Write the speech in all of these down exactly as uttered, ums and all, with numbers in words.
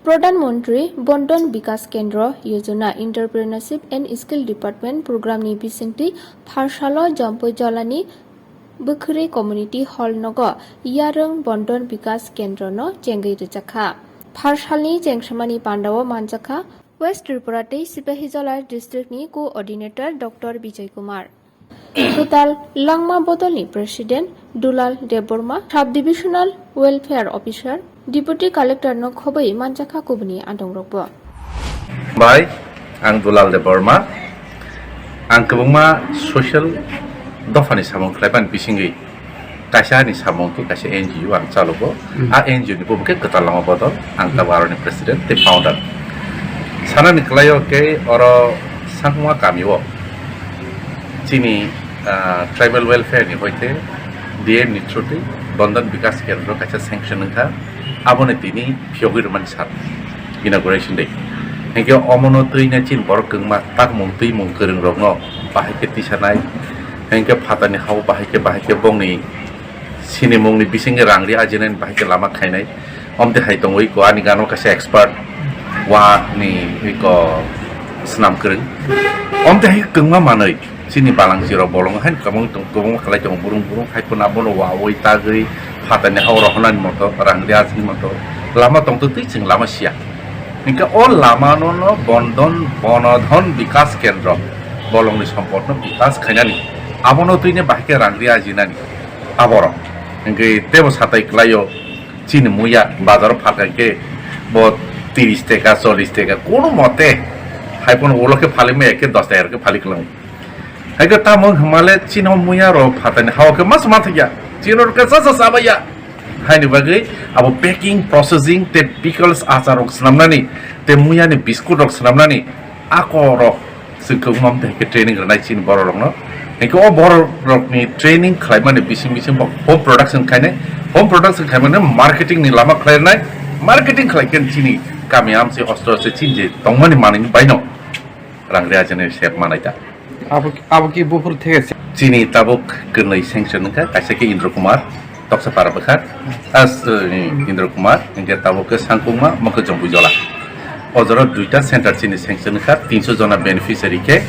Pradhan Mantri Bandhan Bikas Kendra Yojana Entrepreneurship and Skill Department program ni bisingtwi pharsalo Jampui Jolani Bwkhwrwi Community Hall nogo Yarwng Bandhan Bikas Kendra no chengwi rwjakha. Pharsalni chengsamani pandao manjakha West Tripura tei Sipahijola district ni coordinator Doctor Bijay Kumar. Total Langma Bodolni President Dulal Debbarma, Sub Divisional Welfare Officer, Deputy Collector no khobwi manjakha kubuni adongrokbo. Bai, ang Dulal Debbarma. Ang kwbangma social dophani samung khlaipan bisingwi kaisa ani samung khe kaisa N G O ang chalogo. Hmm. A N G O ni bumo khe Kwtal Langma Bodol, ang tabuk aroni president tei founder. Sanani kwlaio khe oro Sangma kamio chini, ah, tribal welfare ni hoite D M ni through twi Bandhan Bikas Kendra kaisa sanction wngkha, aboni tini phiyogwi rwmani sal inauguration day. Hinkhe omono twino chini borok kwbangma takmung twimung kwrwng rokno bahai khe tisanai, hinkhe phatarni hao bahai khe, bahai khe bongni sinimungni bisingni rang ri ajinani bahai khe lama khainai. Omte hai tongo iko ani gano kaisa expert wa ni iko swnam kwrwng. Omte hai kwbangma manwi chini balang chirok bolong hai kwbang tong, kwbangma khlai tongo burung burung hai phano abono wawi tagwi phatarni hao rohonani moto rang ri ajini moto lama tongtwtwi chwng lama siya. Hinkhe o lamano no Bandhan Bonodhon Bikas Kendra bolongni sompotno bikas khainani abono twino bahai khe rang ri ajinani aborok. Hinkhe tebo satai kwlaio chini muya bazaro phalkha khe bo tiris teka, chollish teka, kono mote hai phano ulo khe phali maya khe dos teka khe phali kwlango. Hai khe tamo hwnmale chini muya rok phatani hao khe mas ma thikya, chini rok khe sa sa sabaya. Haini bagwi abo packing, processing tei pickles achar rok swnamnani tei muyani biscuit rok swnamnani ako rok chwng kwbangma mtha khe training rwnai chini borok rokno. Hinkhe o borok rokni training khlaimani bising bising bo home production khainai, home production khaimani marketing ni lama khlai rwnai, marketing khlai khe chini kami amsi hostel se chini je tongmani manwi baino rang ri ajani sep manai ta. Abo, abo ki buphuru thege se? Chini tabuk kwnwi sanction wngkha, kaisa khe Indra Kumar, Toksa para bwkha. As, eh, Indra Kumar, hinkhe tabuk khe Sangkungma, mokhe Jompuijola. O jora duita center chini sanction wngkha, tinso jona beneficiary khe,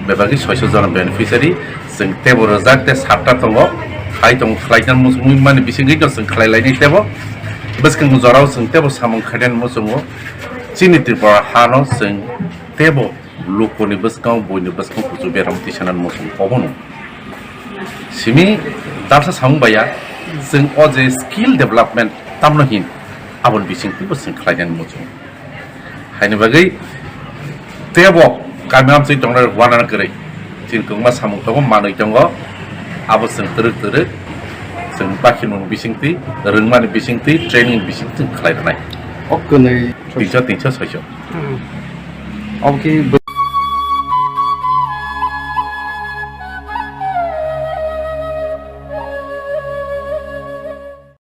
bebagwi soiso jona beneficiary. Chwng tebo rwjak tei satta tongo, hai tongo khlaina muchungwi mani bisingwi no chwng khlai lainai tebo. Bwskang jorao chwng tebo samung khainani muchungo. Chini Tripura hano chwng tebo lukuni bwskango, buini bwskango kuchuk beram tisanani muchung obono. Simi dalsa samung baya, chwng o je skill development tamno hin, aboni bisingtwibo chwng khlainani muchung. Haini bagwi tebo kami amchwi tongnai wanana kwrwi. Chini kwbangma samung tongo, manwi tongo. Abo chwng twrwk twrwk, chwng bakhimung bisingtwi, rwngmani bisingtwi, training bisingtwi chwng khlai rwnai. O kwnwi. Tinso, tinso, soiso. Hmm. Obo khe